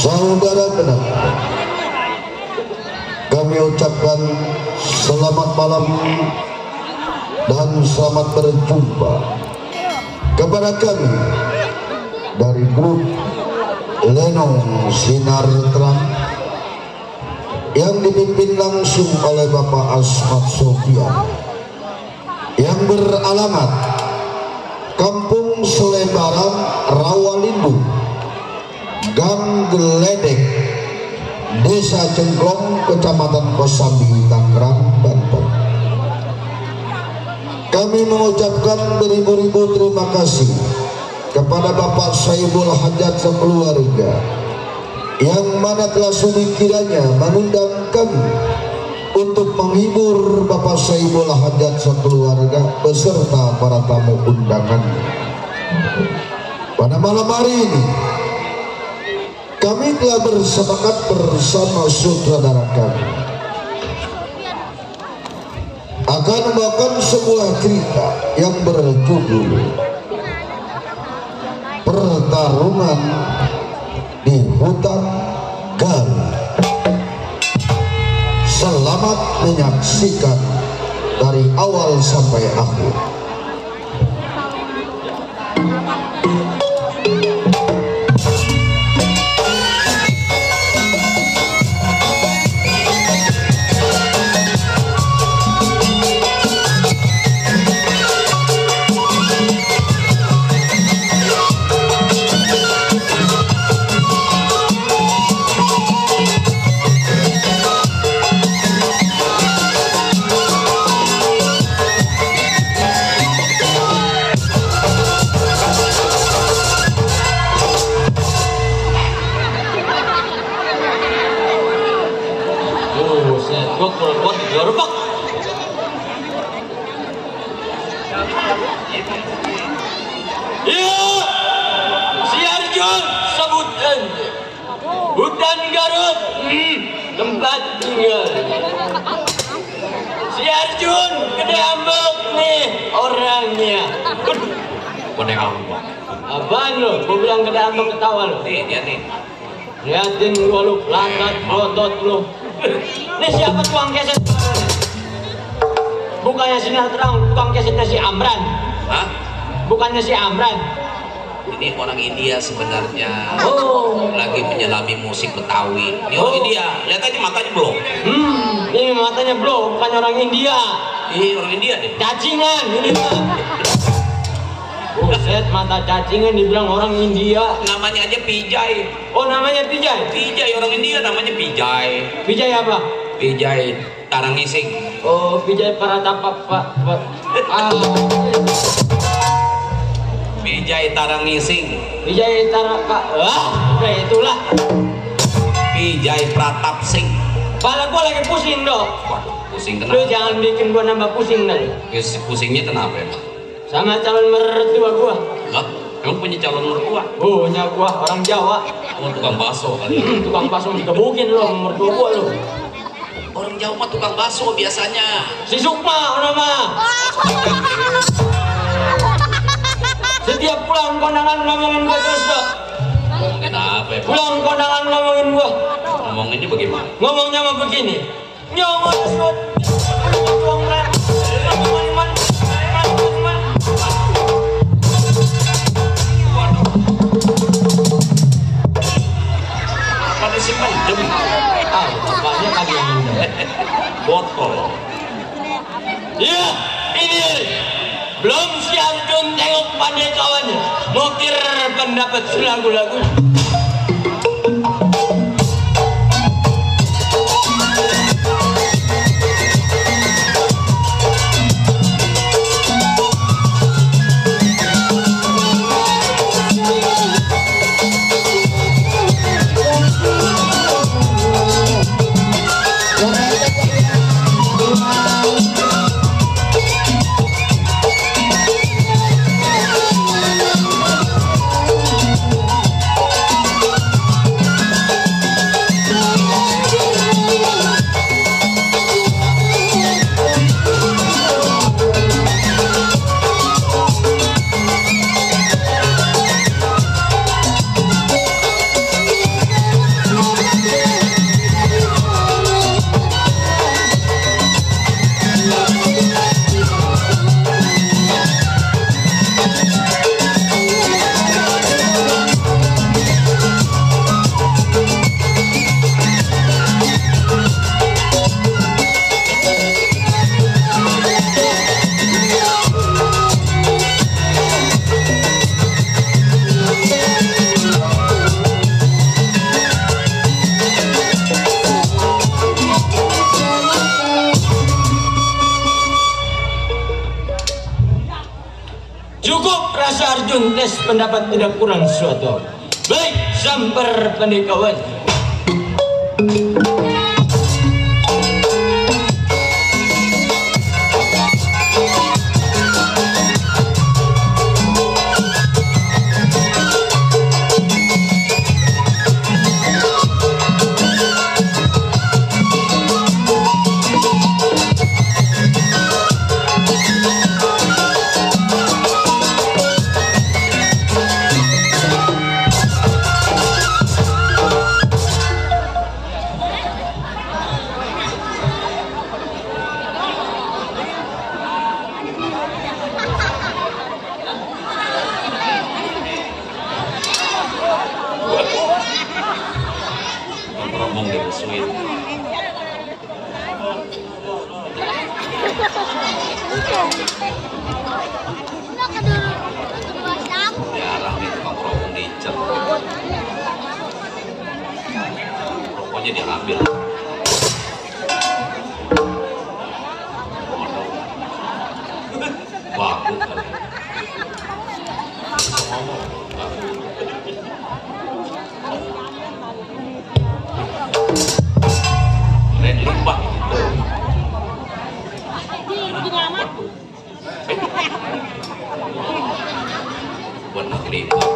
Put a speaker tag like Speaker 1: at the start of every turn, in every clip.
Speaker 1: Saudara pendengar, kami ucapkan selamat malam dan selamat berjumpa kepada kami dari grup Lenong Sinar Terang yang dipimpin langsung oleh Bapak Asmat Sofian, yang beralamat Kampung Selebaran, Rawalindung, Gang Geledek, Desa Cengklong, Kecamatan Kosambi, Tangerang, Banten. Kami mengucapkan beribu-ribu terima kasih kepada Bapak Saibul Hajat sekeluarga, yang mana telah sumikiranya mengundang kami untuk menghibur Bapak Saibul Hajat sekeluarga beserta para tamu undangan. Pada malam hari ini kami telah bersepakat bersama sutradara kami akan membawakan sebuah cerita yang berjudul Pertarungan di Hutan Garut. Selamat menyaksikan dari awal sampai akhir.
Speaker 2: Hutan Garut, tempat tinggal. Si Arjun gede ambek nih orangnya.
Speaker 3: Gede ambek.
Speaker 2: Apaan lo? Gue bilang gede ambek ketawa lo.
Speaker 3: Nih, dia nih.
Speaker 2: Liatin gua lu, lantat, botot lu. Ini siapa tukang keset? Bukannya Sinar Terang, tukang kesetnya si Amran.
Speaker 3: Hah?
Speaker 2: Bukannya si Amran.
Speaker 3: Ini orang India sebenarnya.
Speaker 2: Oh,
Speaker 3: lagi menyelami musik Betawi. Ini orang India. Lihat aja matanya belum.
Speaker 2: Ini matanya belum, bukan orang India.
Speaker 3: Ini orang India deh.
Speaker 2: Cacingan ini mah. Buset, mata cacingan dibilang orang India.
Speaker 3: Namanya aja Pijay.
Speaker 2: Oh, namanya Pijay.
Speaker 3: Pijay orang India namanya Pijay.
Speaker 2: Pijay apa?
Speaker 3: Pijay Tarangising.
Speaker 2: Oh, Pijay Paratapa Pak.
Speaker 3: Pijay Tarangising.
Speaker 2: Pijay Taraka. Udah itulah.
Speaker 3: Pijay Pratap Sing.
Speaker 2: Kepala gua lagi pusing dong.
Speaker 3: Waduh, pusing
Speaker 2: Lu
Speaker 3: kenapa?
Speaker 2: jangan bikin gua nambah pusing dah.
Speaker 3: Pusingnya kenapa emang?
Speaker 2: Sama calon mertua gua.
Speaker 3: Lah, emang punya calon mertua?
Speaker 2: Punya gua orang Jawa.
Speaker 3: Oh, tukang bakso kali.
Speaker 2: Tukang bakso dikebukin lo mertua gua lo.
Speaker 3: Orang Jawa mah tukang bakso biasanya.
Speaker 2: Si Sukma nama. Setiap pulang kondangan ngomongin gua terus dok.
Speaker 3: Ngomongin apa ya?
Speaker 2: Pulang kondangan ngomongin gua.
Speaker 3: Ngomonginnya bagaimana?
Speaker 2: Ngomongnya mah begini. Nyomot sud.
Speaker 3: Pada si pendem.
Speaker 2: Bapaknya kali yang
Speaker 3: Botol.
Speaker 2: Iya, ini belum si Arjun tengok pandai kawannya. Mukir pendapat lagu-lagu. Cukup rasa Arjun tes pendapat tidak kurang suatu. Baik, samper pendekawan.
Speaker 3: Ngomong di sweet. Jarang nih tukang rokok dicet. Rokoknya diambil. Bagus kali. Red limbah. Warna limbah.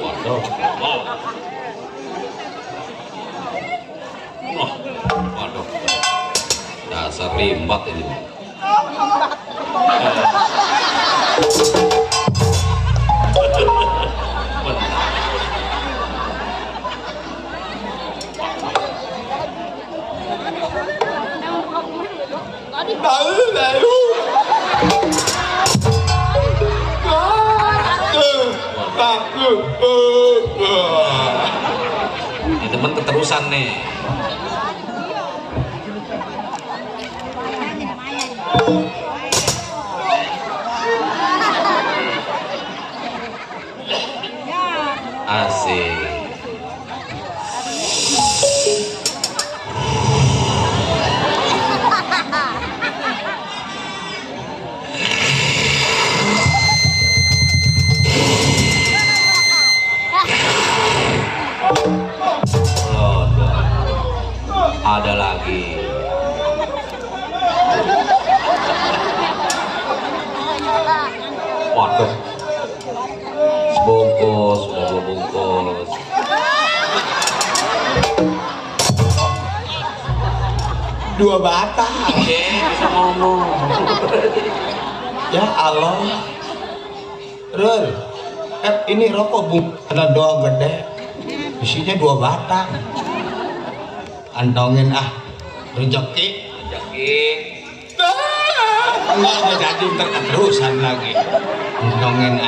Speaker 3: Waduh. Waduh, dasar limbat ini. Ini temen keterusan nih. Asik. Oh, ada lagi. Waduh, sebungkus, sudah 2 bungkus.
Speaker 4: Dua batang.
Speaker 3: Bisa ngomong.
Speaker 4: Ya Allah. Rul, ini rokok karena doang gede. Isinya 2 batang. Antongin rezeki. Enggak jadi terusan lagi. Antongin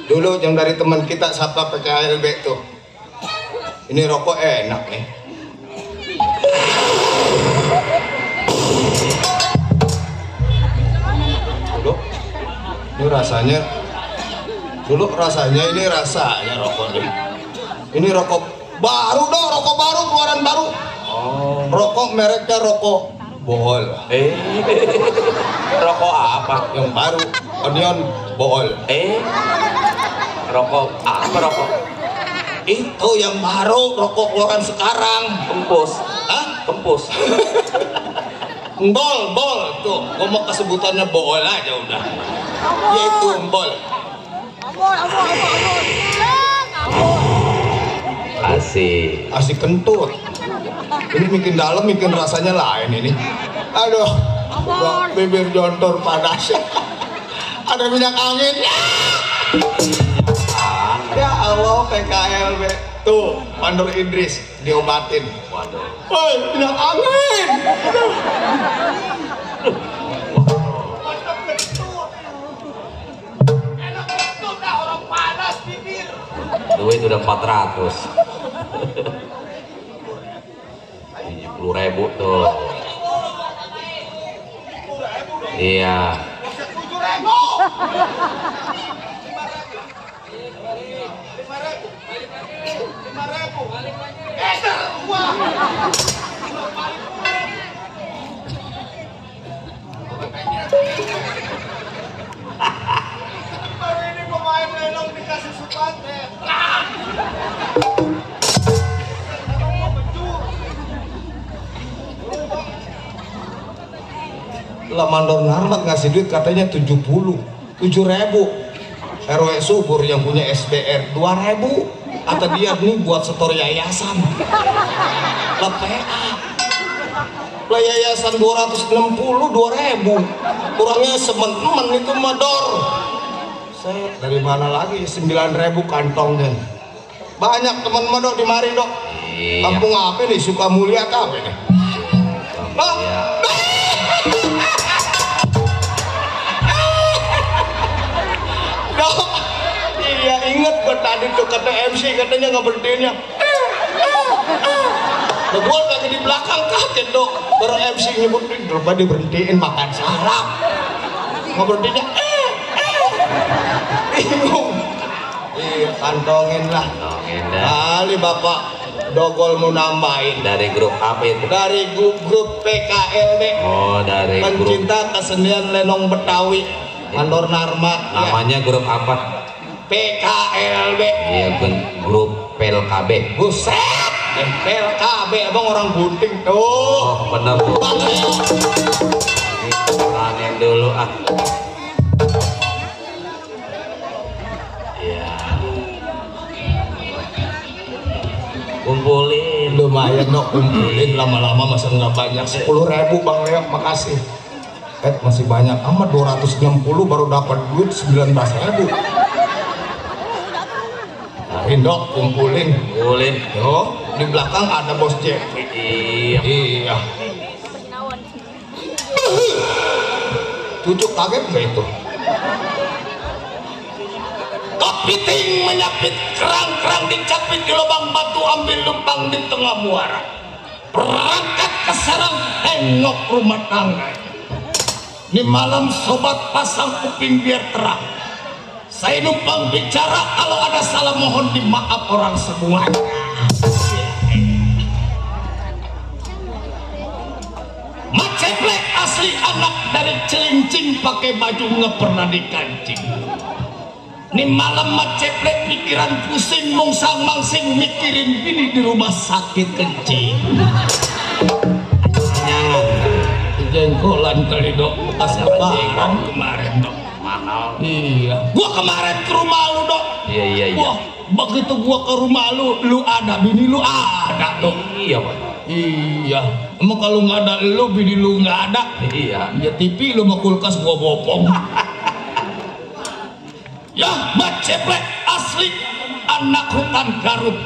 Speaker 4: Dulu yang dari teman kita siapa PKLB tuh. Ini rokok enak nih. Ini rasanya. Dulu rasanya ini rasanya rokok nih. Ini rokok baru dong, rokok baru, keluaran baru.
Speaker 3: Oh,
Speaker 4: Rokok mereknya rokok Bohol.
Speaker 3: rokok apa?
Speaker 4: Yang baru, Onion Bohol.
Speaker 3: Rokok apa rokok?
Speaker 4: Itu yang baru, rokok keluaran sekarang.
Speaker 3: Kempus.
Speaker 4: Hah?
Speaker 3: Kempus.
Speaker 4: Bol tuh, gua mau kesebutannya Bohol aja udah. Yaitu bol. Asik kentut. Ini bikin dalam, bikin rasanya lain ini. Aduh, bibir jontor panas. Ada minyak angin. Ya Allah, PKLB. Tuh, Pandor Idris diobatin.
Speaker 3: Waduh.
Speaker 4: Woi, minyak angin.
Speaker 3: sudah 400. 70.000 tuh. Iya.
Speaker 4: Ini pemain lenong dikasih supate. Lah Mandor Narmat ngasih duit katanya 7.000 RW subur yang punya SBR 2.000 atau dia nih buat setor yayasan lah PA lah yayasan 260 2.000 kurangnya semen-temen itu Mandor. Saya dari mana lagi 9.000 kantongnya banyak teman Mandor di mari dok. Kampung apa nih Sukamulya apa nih iya inget gue tadi tuh kata MC katanya nggak berhentinya gue lagi di belakang kaget dok baru MC nyebutin lupa diberhentiin makan sarap nggak berhentinya bingung iya kantongin lah kali bapak Dogol mau nambahin
Speaker 3: Dari grup apa itu?
Speaker 4: dari grup PKLD.
Speaker 3: Oh, dari grup.
Speaker 4: Pencinta kesenian lenong Betawi Mandor Narmat
Speaker 3: Namanya grup apa?
Speaker 4: PKLB.
Speaker 3: Iya, grup PLKB.
Speaker 4: Buset, PLKB abang orang Gunting tuh.
Speaker 3: Oh, benar Bu. Tangan dulu ah. Iya. Kumpulin.
Speaker 4: Lumayan dok, kumpulin lama-lama masa nggak banyak. 10.000 Bang Leo, makasih. Masih banyak amat 260 baru dapat duit 19.000. Dok, kumpulin. Yo, di belakang ada bos Jeffrey. Iya. Cucuk kaget nggak itu? Kepiting menyapit, kerang-kerang dicapit di lubang batu, ambil lumpang di tengah muara. Berangkat ke sarang, tengok rumah tangga. Ini malam sobat pasang kuping biar terang. Saya numpang bicara, kalau ada salah mohon dimaaf orang semua. Mak Ceplek asli anak dari Celincing, pakai baju nggak pernah dikancing. Ini malam Mak Ceplek pikiran pusing, mungsang mangsing mikirin bini di rumah sakit kencing. Jengkolan kali dok, bekas lebaran kemarin dok. Mahal. Iya. Gua kemarin ke rumah lu dok.
Speaker 3: Iya.
Speaker 4: Wah, begitu gua ke rumah lu ada, bini lu ada dok.
Speaker 3: Iya Pak.
Speaker 4: Iya. Emang kalau nggak ada lu, bini lu nggak ada.
Speaker 3: Iya.
Speaker 4: Ya TV lu sama kulkas gua bopong. Ya, Mak Ceplek asli anak hutan Garut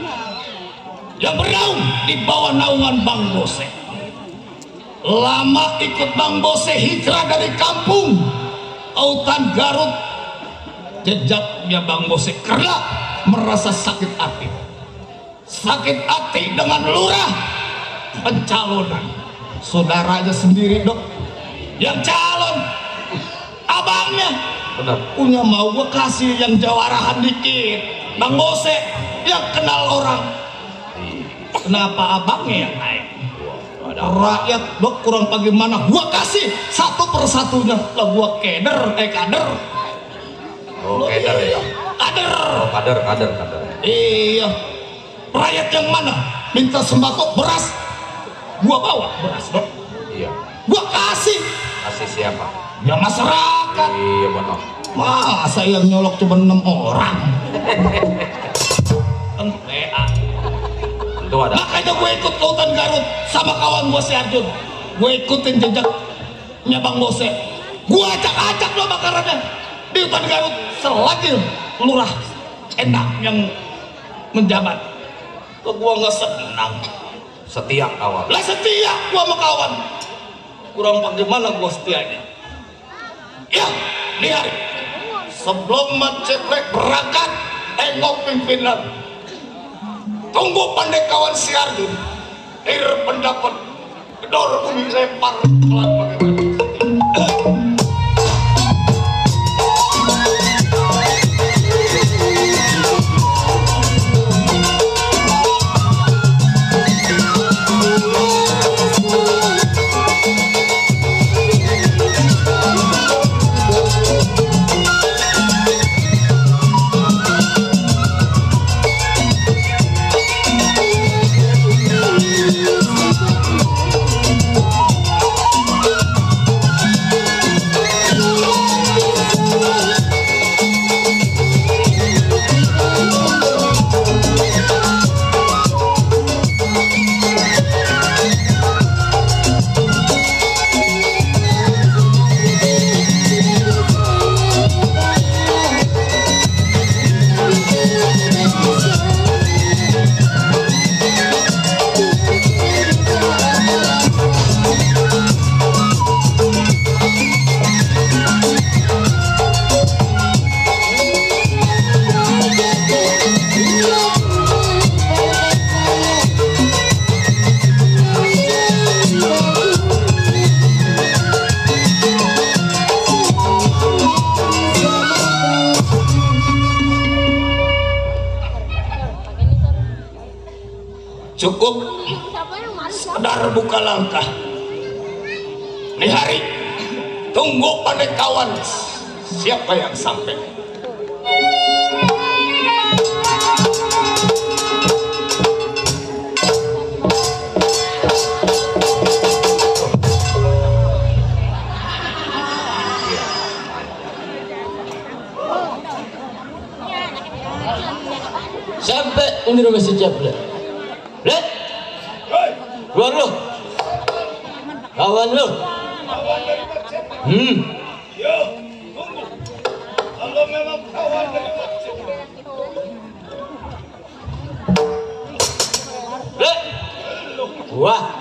Speaker 4: yang bernaung di bawah naungan Bang Bose. Lama ikut Bang Bose hijrah dari kampung hutan Garut. Jejaknya Bang Bose karena merasa sakit hati dengan lurah pencalonan saudaranya sendiri dok yang calon abangnya.
Speaker 3: Benar.
Speaker 4: Punya mau gue kasih yang jawarahan dikit. Bang Bose yang kenal orang. Kenapa abangnya yang naik? Rakyat dok kurang bagaimana? Gua kasih satu persatunya. Lah gua kader.
Speaker 3: Oh, kader ya.
Speaker 4: Kader.
Speaker 3: Oh, kader.
Speaker 4: Iya. Rakyat yang mana? Minta sembako beras. Gua bawa beras dok.
Speaker 3: Iya.
Speaker 4: Gua kasih.
Speaker 3: Kasih siapa?
Speaker 4: Ya masyarakat.
Speaker 3: Iya benar.
Speaker 4: Masa yang nyolok cuma 6 orang? Kan PA.
Speaker 3: Itu ada.
Speaker 4: Makanya gue ikut ke hutan Garut sama kawan gue si Arjun. Gue ikutin jejaknya Bang Bose. Gue acak-acak lo bakarannya di hutan Garut selagi lurah enak yang menjabat. Kok gue nggak senang?
Speaker 3: Setia kawan.
Speaker 4: Lah setia gue sama kawan. Kurang bagaimana gue setianya? Ya, di hari sebelum Mak Ceplek berangkat, tengok pimpinan Tunggu pandai kawan si Arjun. Pendapat gedor bumi lempar pelan bagaimana. Cukup sekedar buka langkah. Nih hari, tunggu pada kawan siapa yang sampai.
Speaker 2: Sampai ini rumah si Jabla. Lihat, keluar lu, kawan lu.
Speaker 4: Yo, tunggu. Kalau memang kawan dari masjid.
Speaker 2: Lihat, wah.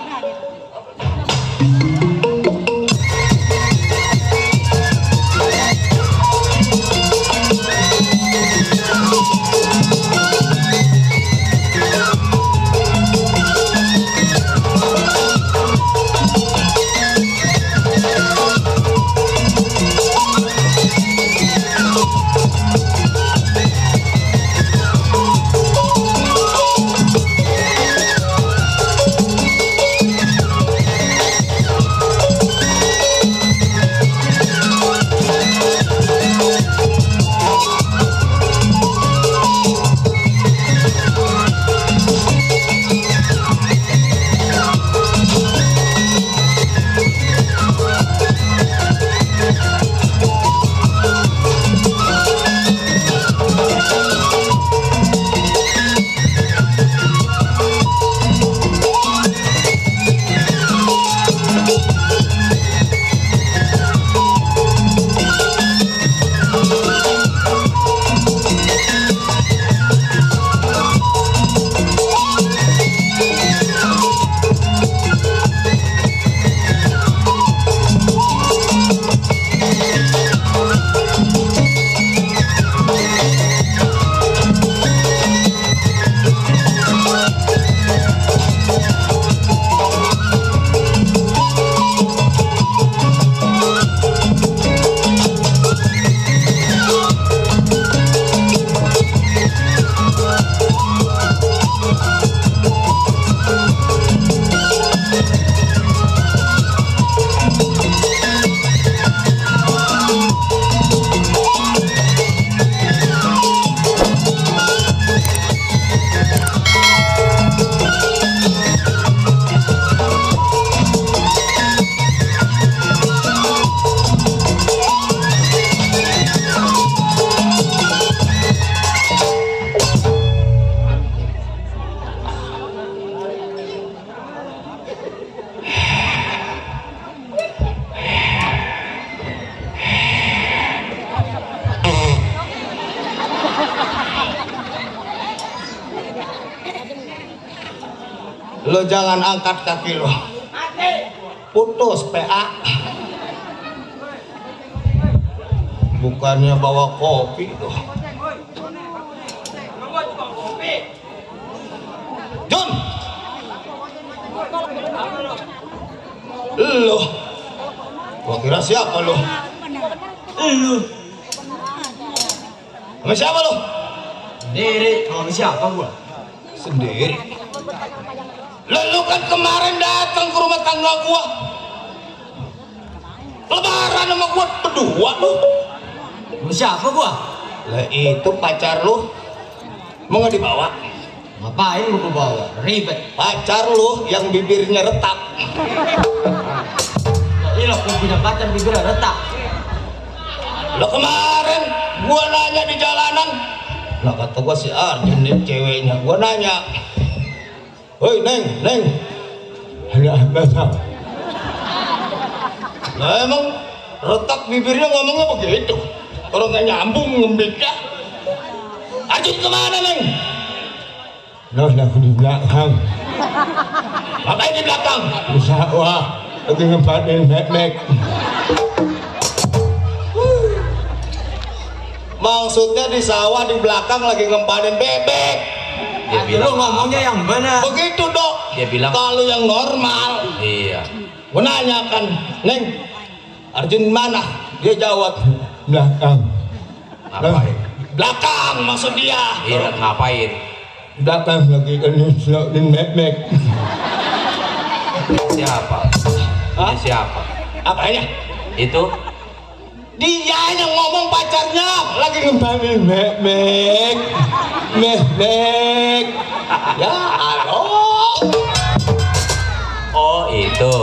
Speaker 4: Lo jangan angkat kaki lo. Putus PA. Bukannya bawa kopi tuh. Kira siapa lu?
Speaker 2: Lu.
Speaker 4: Sama siapa lu?
Speaker 2: Sendiri. Sama siapa gua?
Speaker 4: Sendiri. Lu kan kemarin datang ke rumah tangga gua. Lebaran sama gua berdua lu.
Speaker 2: Sama siapa gua?
Speaker 4: Lah itu pacar lu. Mau nggak dibawa?
Speaker 2: Ngapain gua bawa? Ribet.
Speaker 4: Pacar lu yang bibirnya retak.
Speaker 2: Iya, gua punya pacar bibirnya retak.
Speaker 4: Lo kemarin gua nanya di jalanan. Lah kata gua si Arjun nih ceweknya. Gua nanya. Hoi Neng, Neng. Ada apa sah? Nah emang retak bibirnya ngomongnya begitu. Kalau nggak nyambung ngembiknya. Arjun kemana Neng? Loh, aku di belakang. Ngapain di belakang? Di sawah. Lagi ngempatin bebek. Maksudnya di sawah di belakang lagi ngempanin bebek.
Speaker 3: Dia bilang
Speaker 2: ngomongnya yang benar.
Speaker 4: Begitu dok.
Speaker 3: Dia bilang
Speaker 4: kalau yang normal.
Speaker 3: iya.
Speaker 4: Gue nanyakan, Neng, Arjun mana? Dia jawab belakang.
Speaker 3: Ngapain?
Speaker 4: Belakang maksud dia.
Speaker 3: Iya, ngapain?
Speaker 4: Belakang lagi ngeluarin bebek.
Speaker 3: Siapa?
Speaker 4: Hah?
Speaker 3: Ini siapa?
Speaker 4: Apanya?
Speaker 3: Itu
Speaker 4: Dia yang ngomong pacarnya lagi ngempanin bebek. Bebek. Ya halo.
Speaker 3: oh itu.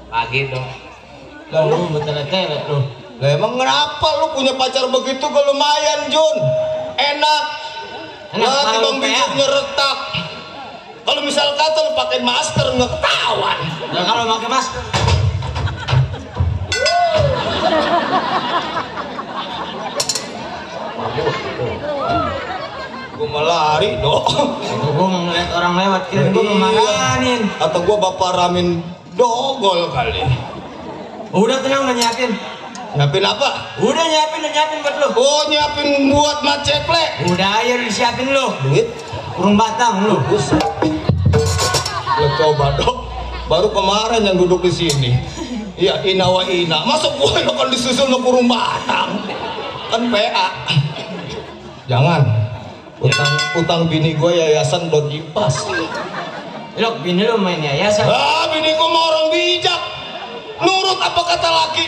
Speaker 3: Pagi dong.
Speaker 2: Lu bertele-tele lu.
Speaker 4: Lah emang kenapa lu punya pacar begitu kok lumayan Jun? Enak.
Speaker 2: Enak,
Speaker 4: Nah,
Speaker 2: kalau
Speaker 4: bang
Speaker 2: PA.
Speaker 4: bibirnya retak. Kalau misal kata lu pakai masker nggak ketahuan.
Speaker 2: Nah, kalau pakai masker.
Speaker 4: Gue mau lari dong.
Speaker 2: Gua ngeliat orang lewat kira gua ngemaranin.
Speaker 4: Atau gue bapak ramin dogol kali.
Speaker 2: Udah tenang, udah nyiapin.
Speaker 4: Nyiapin apa?
Speaker 2: Udah nyiapin buat lu.
Speaker 4: Oh nyiapin buat maceplek.
Speaker 2: Udah ayo disiapin lu.
Speaker 4: Duit?
Speaker 2: Kurung batang lu.
Speaker 4: Buset. Lo coba dong. Baru kemarin yang duduk di sini. Iya ina wa ina. Masuk gue lo kan disusul lo kurung batang. Kan PA. Jangan. Utang bini gue yayasan Don Impas.
Speaker 2: Lok, bini lu main yayasan.
Speaker 4: Ah bini gue mau orang bijak. Nurut apa kata laki.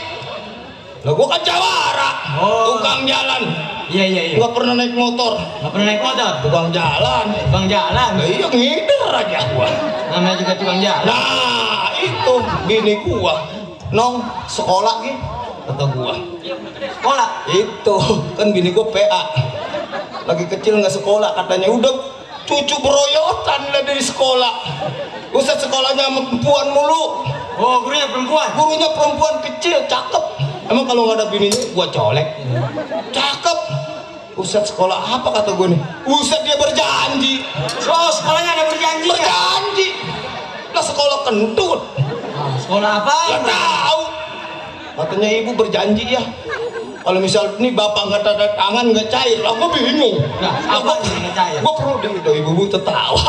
Speaker 4: Lah gue kan jawara.
Speaker 2: Oh.
Speaker 4: Tukang jalan.
Speaker 2: Iya.
Speaker 4: Gak pernah naik motor.
Speaker 2: Nggak pernah naik motor.
Speaker 4: Tukang jalan.
Speaker 2: Tukang jalan.
Speaker 4: Lah iya ngider aja gua.
Speaker 2: Namanya juga tukang jalan.
Speaker 4: Nah itu bini gua. Nong sekolah gitu. Kata gua.
Speaker 2: Sekolah.
Speaker 4: Itu kan bini gua PA. Lagi kecil nggak sekolah katanya. Udah cucu beroyotan lah dari sekolah. Ustaz sekolahnya sama perempuan mulu.
Speaker 2: Oh, gurunya perempuan.
Speaker 4: Gurunya perempuan kecil, cakep. Emang kalau nggak ada bininya, gua colek. Cakep. Ustaz sekolah apa kata gue nih? Ustaz dia berjanji.
Speaker 2: Oh, sekolahnya ada berjanji.
Speaker 4: Berjanji. Lah sekolah kentut.
Speaker 2: Sekolah apa?
Speaker 4: Gak tahu. Katanya ibu berjanji ya. Kalau misal ini bapak nggak tanda tangan nggak cair, lah gue bingung.
Speaker 2: Nah, apa yang nggak cair?
Speaker 4: Gue perlu duit, ibu tertawa.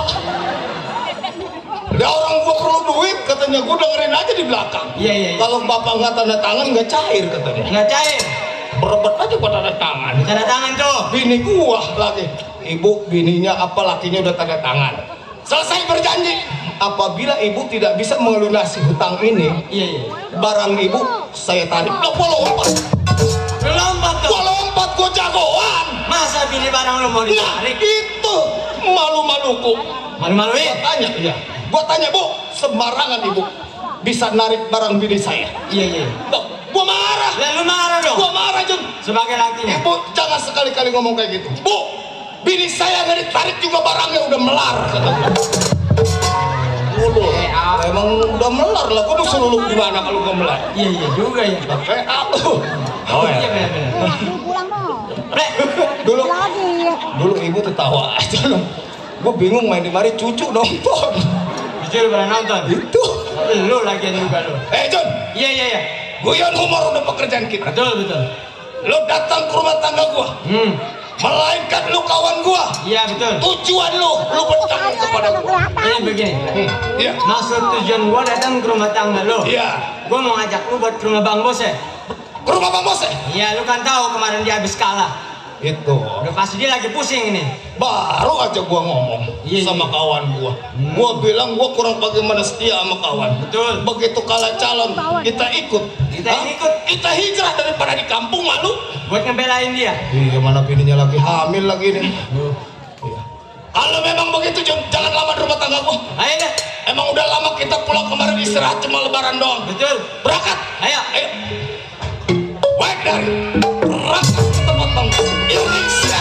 Speaker 4: Ada orang gue perlu duit, katanya gue dengerin aja di belakang.
Speaker 2: Iya.
Speaker 4: Kalau bapak nggak tanda tangan nggak cair katanya.
Speaker 2: Nggak cair.
Speaker 4: Berebet aja gue tanda tangan.
Speaker 2: Tanda tangan tuh.
Speaker 4: Bini gua lagi. Ibu bininya apa lakinya udah tanda tangan. Selesai berjanji. Apabila ibu tidak bisa melunasi hutang ini,
Speaker 2: Iya.
Speaker 4: barang ibu saya tarik. Lah gua lompat.
Speaker 2: Lompat tuh.
Speaker 4: Gua lompat, gua jagoan.
Speaker 2: Masa bini barang lu mau
Speaker 4: Nah
Speaker 2: ditarik?
Speaker 4: itu malu-maluku.
Speaker 2: Malu-maluin.
Speaker 4: Tanya, iya. Gua tanya bu, sembarangan ibu bisa narik barang bini saya.
Speaker 2: Iya.
Speaker 4: Loh, gua marah.
Speaker 2: Lah lu marah dong.
Speaker 4: Gua marah Jun.
Speaker 2: Sebagai lakinya.
Speaker 4: Ibu jangan sekali-kali ngomong kayak gitu. Bu, bini saya nggak ditarik juga barangnya udah melar. Kata gua. Emang udah melar lah. Gua mau suruh lu gimana kalau gua melar?
Speaker 2: Iya juga ya.
Speaker 4: Kayak apa?
Speaker 3: Oh ya.
Speaker 2: Iya benar.
Speaker 5: Pulang dong.
Speaker 4: Dulu,
Speaker 5: Lagi.
Speaker 4: dulu ibu tertawa aja loh. Gua bingung main di mari cucu nonton.
Speaker 2: Jujur pernah nonton.
Speaker 4: Itu.
Speaker 2: Lu lagian juga lu.
Speaker 4: Jun.
Speaker 2: Iya.
Speaker 4: Guyon humor udah pekerjaan kita.
Speaker 2: Betul.
Speaker 4: Lo datang ke rumah tangga gua. melainkan lu kawan gua.
Speaker 2: Iya betul.
Speaker 4: Tujuan lu bertanggung kepada gua.
Speaker 2: Ini begini.
Speaker 4: Iya.
Speaker 2: Maksud tujuan gua datang ke rumah tangga lu.
Speaker 4: Iya.
Speaker 2: Gua mau ngajak lu buat ke rumah Bang Bos ya.
Speaker 4: Ke rumah Bang Bos.
Speaker 2: Iya, lu kan tahu kemarin dia habis kalah.
Speaker 4: Itu.
Speaker 2: Udah pasti dia lagi pusing ini.
Speaker 4: Baru aja gua ngomong sama kawan gua. Gua bilang gua kurang bagaimana setia sama kawan.
Speaker 2: Betul.
Speaker 4: Begitu kalah calon, kita ikut. Kita hijrah daripada di kampung malu.
Speaker 2: Buat ngebelain dia.
Speaker 4: Iya, mana bininya lagi hamil lagi nih. Iya. Kalau memang begitu jangan lama di rumah tangga gua.
Speaker 2: Ayo deh.
Speaker 4: Emang udah lama kita pulang kemarin istirahat cuma lebaran doang.
Speaker 2: Betul.
Speaker 4: Berangkat.
Speaker 2: Ayo.
Speaker 4: Baik dari berangkat ke tempat Bang Bos. Indonesia.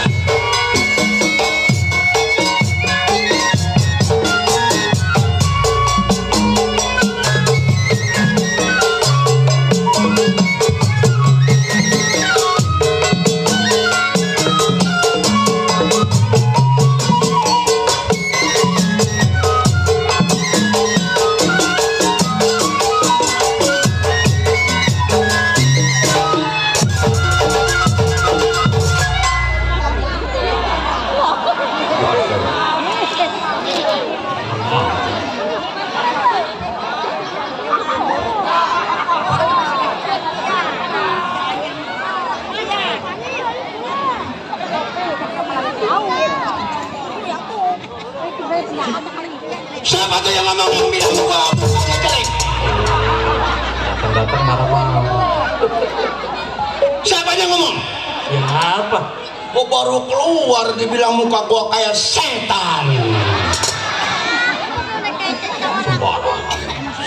Speaker 4: Siapa tuh yang ngomong yang bilang gua mukanya jelek?
Speaker 3: Datang-datang marah-marah.
Speaker 4: Siapa yang ngomong?
Speaker 3: Siapa?
Speaker 4: Gua baru keluar dibilang muka gua kayak setan.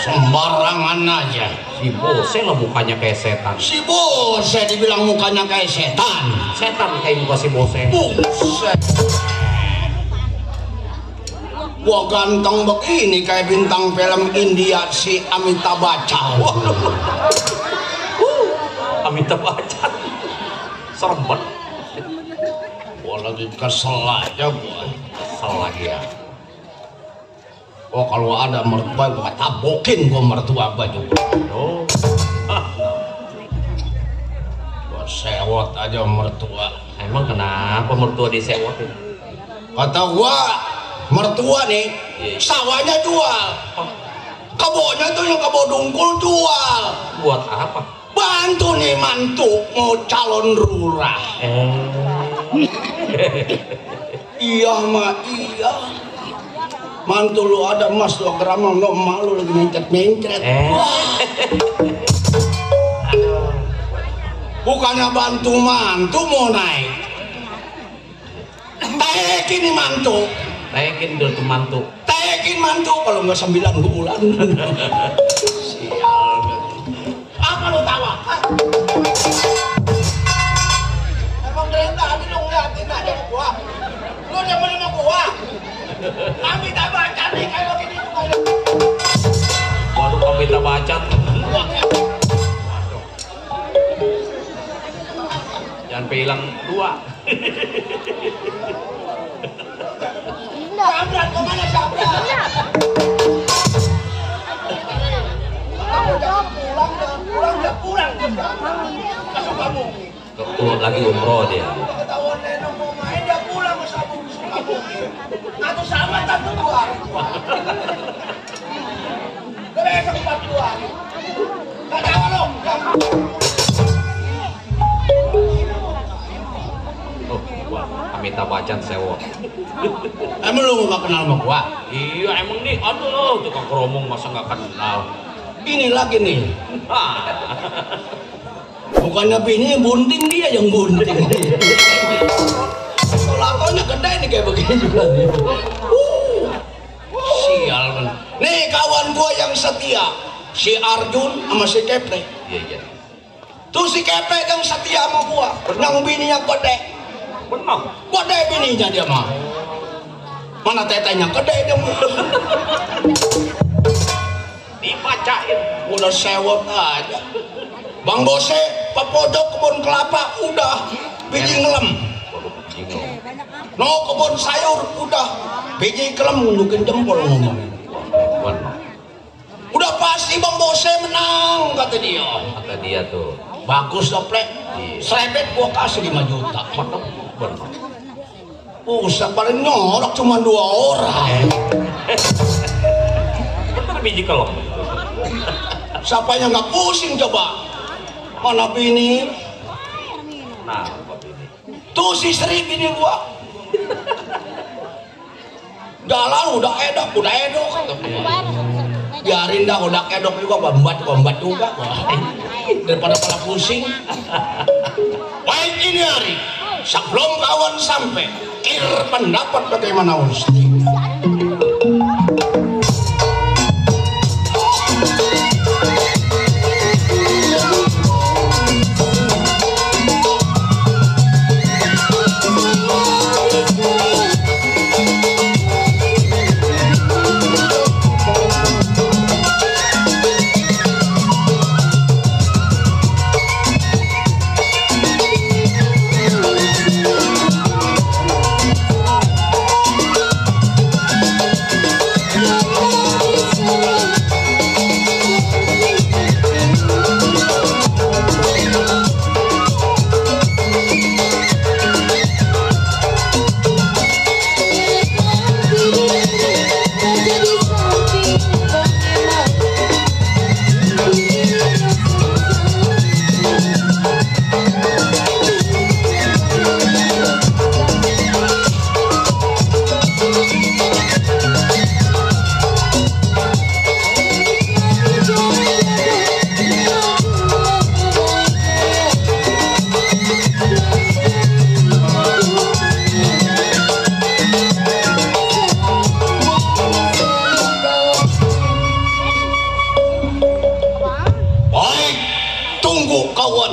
Speaker 4: Sembarangan aja.
Speaker 3: Si Bose lah mukanya kayak setan.
Speaker 4: Si Bose dibilang mukanya kayak setan.
Speaker 3: Setan kayak muka si Bose.
Speaker 4: Buset. Gua ganteng begini kayak bintang film India si Amitabh Bachchan.
Speaker 3: Amitabh Bachchan. Serem banget.
Speaker 4: Gua lagi kesel aja gua.
Speaker 3: Kesel lagi ya.
Speaker 4: Oh, kalau ada mertua gua tabokin gua mertua gua juga.
Speaker 3: Oh.
Speaker 4: Gua sewot aja mertua.
Speaker 3: Emang kenapa mertua disewotin?
Speaker 4: Kata gua mertua nih, sawahnya jual, kebunnya tuh yang kebun dungkul jual.
Speaker 3: Buat apa?
Speaker 4: Bantu nih mantu mau calon lurah. Iya mah iya. Mantu lu ada emas 2 gram lo malu lagi mencret-mencret. Bukannya bantu mantu mau naik. Tekin nih mantu.
Speaker 3: Tekin dulu tuh mantu.
Speaker 4: Tekin mantu kalau nggak 9 bulan. Sial. Apa lu tawa? Emang dari tadi lu ngeliatin aja sama gua. Lu demen sama gua. Kami tak baca nih kayak begini juga.
Speaker 3: Baru Amitabh Bachchan. Jangan hilang 2.
Speaker 4: Sabran, kemana Sabran? Pulang. Masuk kamu.
Speaker 3: Keluar lagi umroh dia.
Speaker 4: Ketahuan Nenong mau main, dia pulang ke kamu. Atau sama tante gua. Besok 4 hari. Gak tahu lo.
Speaker 3: Oh, gua Amitabh Bachchan sewot.
Speaker 4: Emang lu gak kenal sama gua?
Speaker 3: Iya emang nih, aduh tukang keromong masa nggak kenal.
Speaker 4: Ini lagi nih. Bukannya bini bunting, dia yang bunting. Lakonnya gede nih kayak begini juga nih. Sial bener. Nih kawan gua yang setia, si Arjun sama si Kepe.
Speaker 3: Iya.
Speaker 4: Tuh si Kepe yang setia sama gua, yang bininya gede.
Speaker 3: Benar.
Speaker 4: Gede bininya dia mah. Mana tetenya gede dia mah.
Speaker 3: Dibacain.
Speaker 4: Udah sewot aja. Bang Bose, pepojok kebun kelapa udah biji ngelem. No kebun sayur udah biji kelem nunjukin jempol ngomong. Udah pasti Bang Bose menang kata dia. iya.
Speaker 3: Kata dia tuh.
Speaker 4: Bagus dong, Plek.
Speaker 3: Iya.
Speaker 4: Serebet gua kasih 5 juta. Mantap. Bener. Usah paling nyorok cuma 2 orang.
Speaker 3: Bener biji kelong.
Speaker 4: Siapa yang nggak pusing coba? Mana bini?
Speaker 3: Nah, apa ini?
Speaker 4: Tuh si Sri bini gua. Jalan udah edok kata gua. Biarin dah udah edok juga bombat juga gua. Daripada pada pusing. Baik ini hari sebelum kawan sampai kir pendapat bagaimana Usti.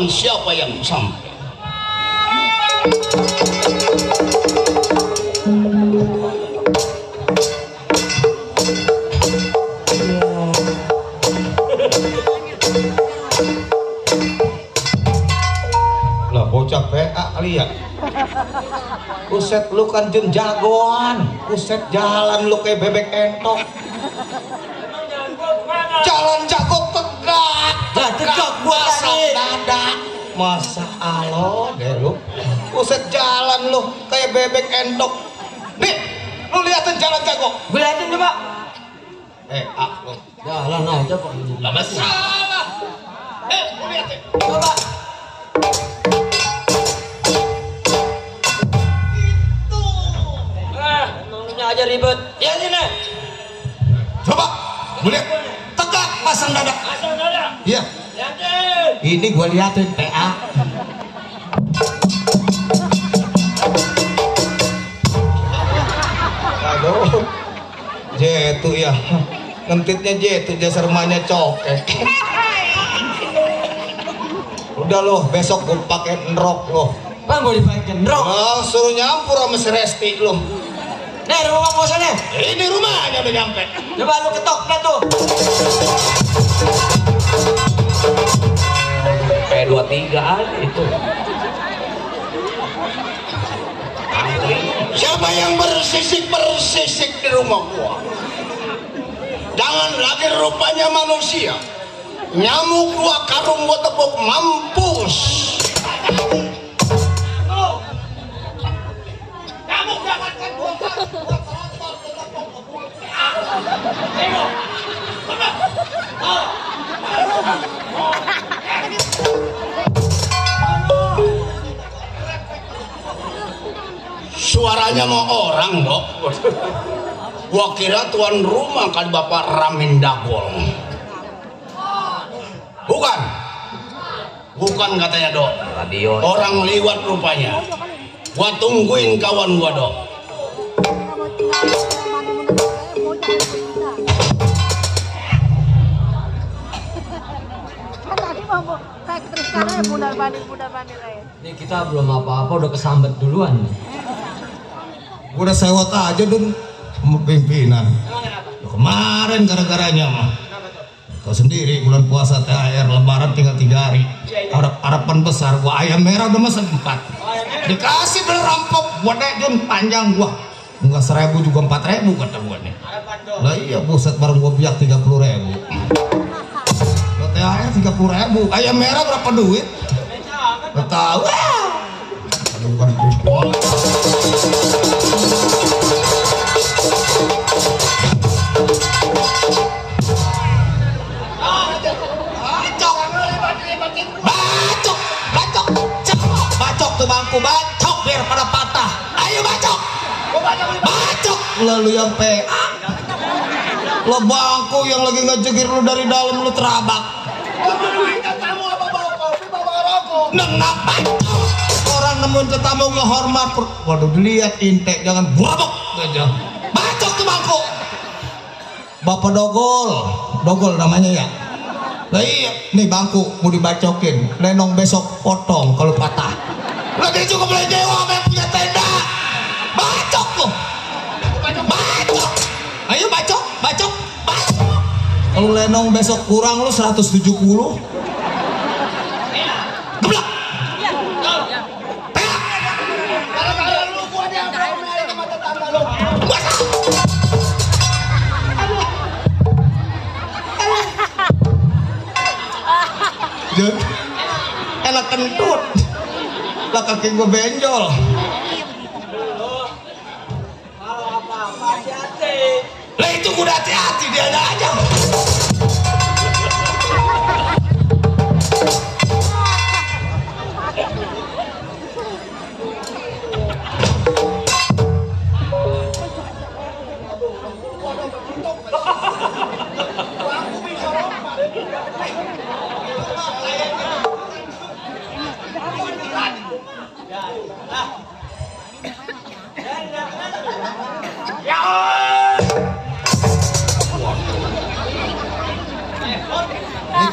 Speaker 4: Siapa yang sampai? Lah bocah PA lihat. Kuset lu kan jun jagoan. Kuset jalan lu kayak bebek entok. Jalan jago tegak. Tegak masak dada. Masa alo deh lu. Kuset jalan lu kayak bebek entok. Nih, lu liatin jalan jago.
Speaker 2: Gue liatin coba.
Speaker 4: Lu.
Speaker 2: Jalan aja kok.
Speaker 4: Lah masalah. Lu liatin.
Speaker 2: Coba. Ngomongnya aja ribet. Ya sini.
Speaker 4: Coba. Lu lihat. Tegak pasang dada.
Speaker 2: Pasang dada.
Speaker 4: Iya.
Speaker 2: Liatin.
Speaker 4: Ini gua liatin PA. Aduh. Jetu ya. Ngentitnya jetu dasar rumahnya cokek. Udah loh, besok gua pakai nrok loh.
Speaker 2: Bang gue dipakein rok.
Speaker 4: Suruh nyampur sama si Resti loh.
Speaker 2: Nih rumah kosannya.
Speaker 4: Ini rumahnya udah nyampe.
Speaker 2: Coba lu ketok dah tuh.
Speaker 3: Kayak 23 aja itu.
Speaker 4: Siapa yang bersisik di rumah gua? Jangan lagi rupanya manusia. Nyamuk gua karung gua tepuk mampus. Nyamuk jangankan gua suaranya mau orang dok. Gua kira tuan rumah kan Bapak Ramin Dagol. Bukan katanya dok.
Speaker 3: Radio.
Speaker 4: Orang liwat rupanya. Gua tungguin kawan gua dok.
Speaker 2: Ini kita belum apa-apa udah kesambet duluan.
Speaker 4: Gua udah sewot aja dun pimpinan. Kemarin gara-garanya mah. Tahu sendiri bulan puasa THR lebaran tinggal 3 hari. Harapan besar gua ayam merah udah mesen 4. Dikasih berampok gua deh Jun panjang gua. Enggak 1000 juga 4000 kata gua nih. Lah iya buset bareng gua biak 30.000. Lo THR 30.000. Ayam merah berapa duit? Nggak tahu. Bukan bacok tuh bangku, bacok biar pada patah. Ayo bacok, bacok. Lalu yang PA, lo bangku yang lagi ngejegir lu dari dalam lu terabak. Nengak bacok. Orang nemuin tetamu ngehormat. Waduh dilihat intek, jangan burabok aja. Bacok tuh bangku. Bapak dogol namanya ya. Nah iya, nih bangku mau dibacokin, lenong besok potong kalau patah. Lagi cukup boleh dewa yang punya tenda. Bacok lo, bacok. Ayo bacok. Kalau lenong besok kurang lo 170. Geblak. Peak. Kalau lu gua dia ke mata tangga lo. Enak kentut lah, kaki gue benjol. Kalau apa-apa hati-hati lah, itu gue udah hati-hati, dia ada aja.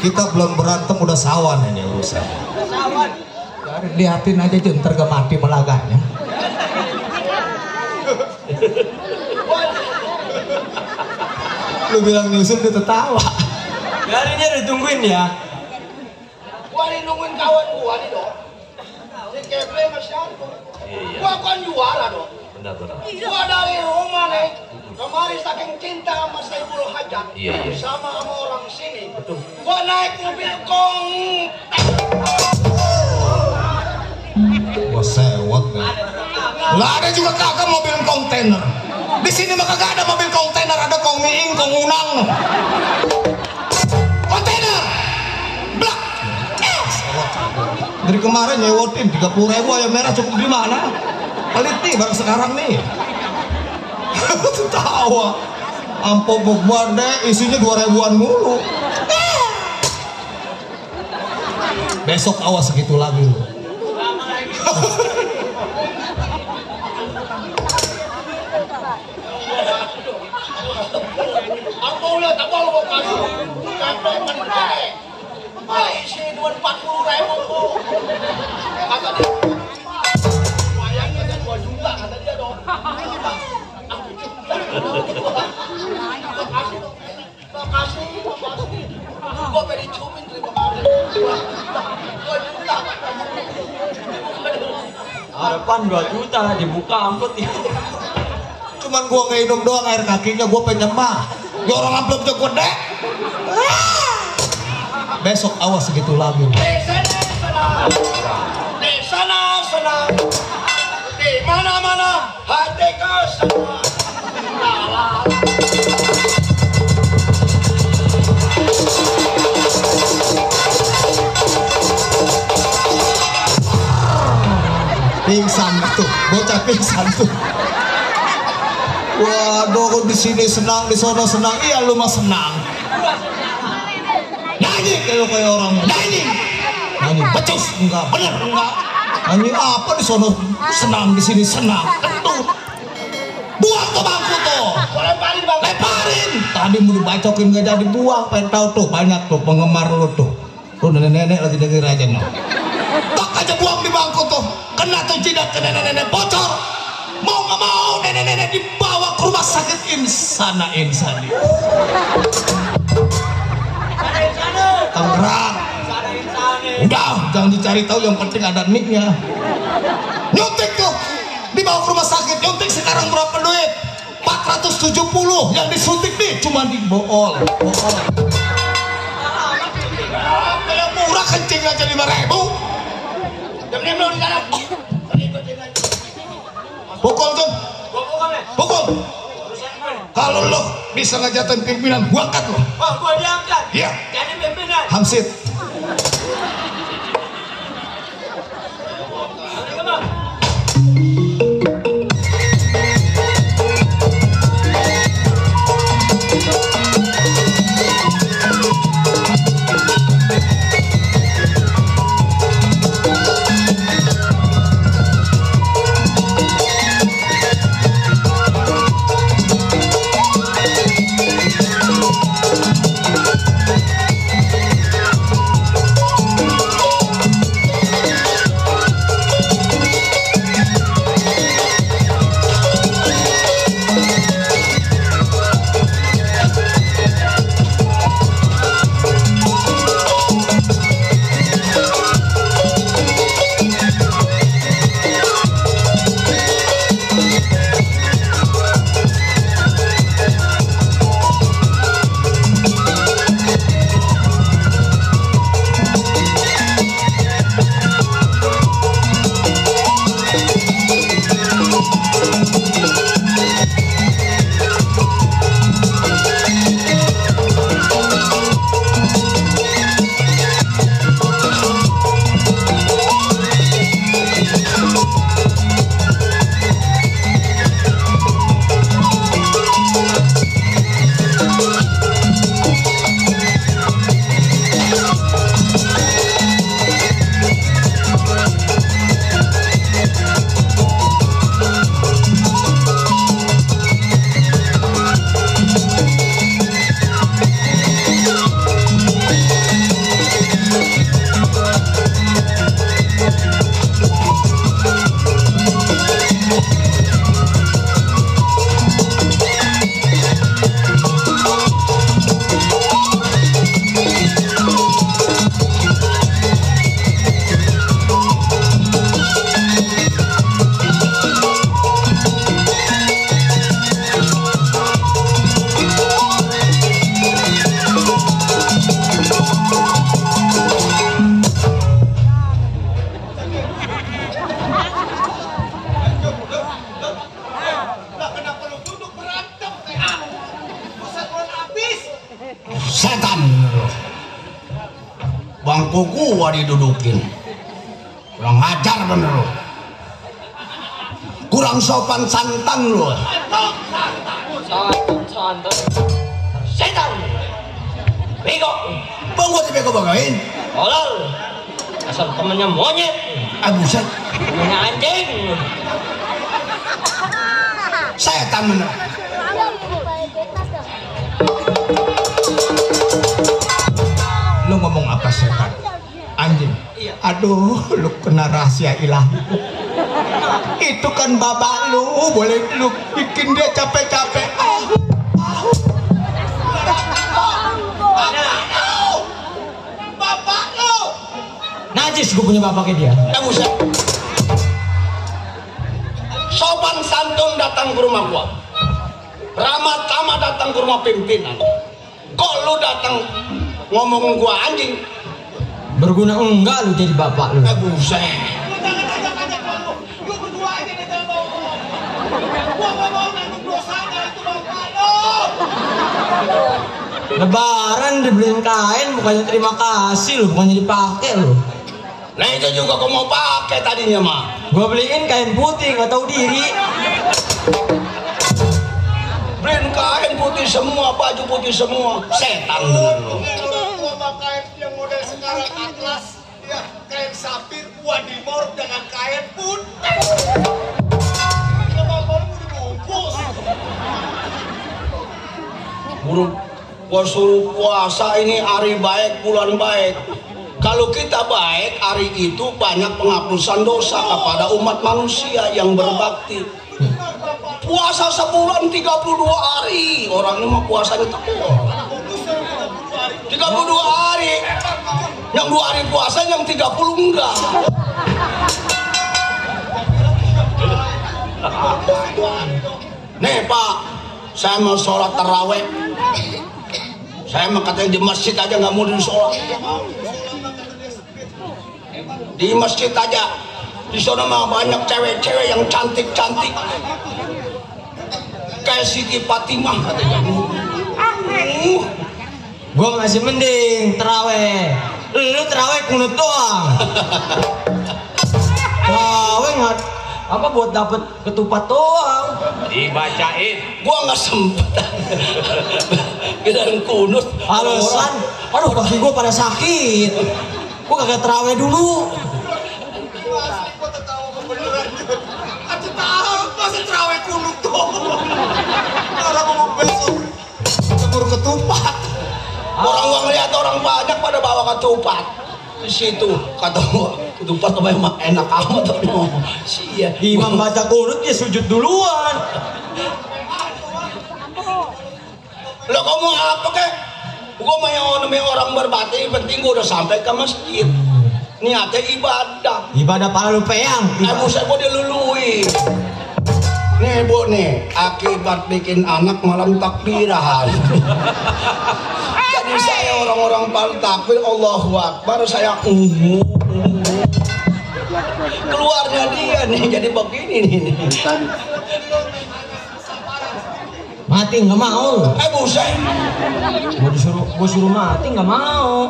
Speaker 4: Kita belum berantem udah sawan ini urusan. Sawan. Lihatin aja tuh ntar mati melaganya. Lu bilang nyusul dia tertawa.
Speaker 2: Garinya ditungguin ya.
Speaker 5: Gua nih nungguin kawan gua nih dong. Si Keble masih aku. Gua kan juara dong.
Speaker 3: Benar.
Speaker 5: Gua dari rumah nih. Kemarin saking cinta sama Saiful Hajat, sama orang sini. Gua naik mobil
Speaker 4: Gua sewot kan. Lah ada juga kagak mobil kontainer. Di sini mah kagak ada mobil kontainer, ada kong miing, kong unang. Kontainer. Blak. Dari kemarin nyewotin 30.000 ayam merah cukup di mana? Pelit nih baru sekarang nih. Tawa. Ampo bogbar deh, isinya 2.000-an mulu. Besok awas segitu lagi lu.
Speaker 5: Aku lihat apa lo mau kasih? Sampai mencapai. Isi 40.000 kata dia. Wayangnya kan 2 juta kata dia dong. Makasih. Gua pengen ciumin terima kasih. 2 juta.
Speaker 2: Harapan 2 juta dibuka angkut ya.
Speaker 4: Cuman gua ngidum doang air kakinya, gua pengen mah. Ya orang amplopnya gede. Besok awas segitu lagi.
Speaker 5: Di sana senang. Di mana-mana hatiku senang.
Speaker 4: Pingsan tuh, bocah pingsan tuh. Waduh, di sini senang, di sono senang. Iya lu mah senang. Nyanyi kayak orang nyanyi. Becus enggak, bener enggak. Nyanyi apa di sono senang, di sini senang. Kentut. Buang tuh bangku tuh. Leparin. Tadi mau dibacokin gak jadi buang. Pengen tahu tuh banyak tuh penggemar lu tuh. Tuh nenek-nenek lagi denger aja no. Tak aja buang di bangku tuh. Kena tuh jidat ke nenek-nenek bocor. Mau gak mau nenek-nenek dibawa ke rumah sakit Insana Insani. Tangerang. Udah, jangan dicari tahu, yang penting ada nicknya. Nyuntik tuh, dibawa ke rumah sakit. Nyuntik sekarang berapa duit? 470. Yang disuntik nih cuma dibool. kencing aja 5.000.
Speaker 5: Jam lu di dalam.
Speaker 4: Pukul tuh. Pukul. Kalau lo bisa ngajatin pimpinan, gua angkat lo.
Speaker 2: Wah, gua diangkat.
Speaker 4: Iya.
Speaker 2: Jadi pimpinan.
Speaker 4: Hamsit. Setan. Bangku gua didudukin. Kurang ajar bener lu. Kurang sopan santan lu.
Speaker 2: Santan. Setan. Bego.
Speaker 4: Bang gua dibego-begoin.
Speaker 2: Tolol. Asal temennya monyet.
Speaker 4: Buset.
Speaker 2: Temennya anjing.
Speaker 4: Setan bener. Lu ngomong apa setan? Anjing. Aduh, lu kena rahasia ilahi. Itu kan bapak lu, boleh lu bikin dia capek-capek. Bapak lu.
Speaker 2: Najis gue punya bapaknya dia.
Speaker 4: Buset. Sopan santun datang ke rumah gua. Ramah tamah datang ke rumah pimpinan. Kok lu datang ngomong gua anjing?
Speaker 2: Berguna enggak lu jadi bapak lu?
Speaker 4: Buset.
Speaker 5: Lu berdua aja nih jangan bawa. Gua enggak mau nanggung dosanya itu bapak lu.
Speaker 2: Lebaran dibeliin kain bukannya terima kasih lu, bukannya dipakai lu.
Speaker 4: Nah itu juga kau mau pakai tadinya mah.
Speaker 2: Gua beliin kain putih nggak tahu diri.
Speaker 4: Beliin kain putih semua, baju putih semua. Setan bener lu.
Speaker 5: Gua pakai yang model sekarang atlas, ya kain sapir, gua dimor dengan kain putih. Sama baru dibungkus.
Speaker 4: Burung, gua suruh puasa ini hari baik, bulan baik. Kalau kita baik, hari itu banyak penghapusan dosa kepada umat manusia yang berbakti. Puasa sebulan 32 hari. Orang ini mah puasanya tekor. 32 hari. Yang 2 hari puasa, yang 30 enggak. Nih Pak, saya mau sholat taraweh. Saya mah katanya di masjid aja nggak mau di sholat. Di masjid aja. Di sana mah banyak cewek-cewek yang cantik-cantik. Kayak Siti Fatimah katanya.
Speaker 2: Gua masih mending terawih. Lu terawih kunut doang. Terawih nggak apa buat dapet ketupat doang.
Speaker 3: Dibacain.
Speaker 4: Gua nggak sempet. Kirain kunut.
Speaker 2: Alasan, aduh kaki gua pada sakit. Gua kagak terawih dulu.
Speaker 5: Asli gua tertawa beneran. Atuh tahu masa terawih kunut dong. Kalau mau besok
Speaker 4: Cemur ketupat. Orang gua ngeliat orang banyak pada bawa ketupat. Di situ kata gua ketupat memang enak amat tuh. Sia.
Speaker 2: Imam baca kunut dia sujud duluan.
Speaker 4: Lo kamu apa kek? Gua mau namanya orang berbakti, penting gua udah sampai ke masjid. Niatnya ibadah.
Speaker 2: Ibadah para lu peyang.
Speaker 4: Saya mau dilului. Nih bu nih, akibat bikin anak malam takbiran. Jadi saya orang-orang paling takbir Allahu Akbar, saya keluarnya dia nih jadi begini nih.
Speaker 2: Mati nggak mau.
Speaker 4: Buset.
Speaker 2: Gua suruh mati nggak mau.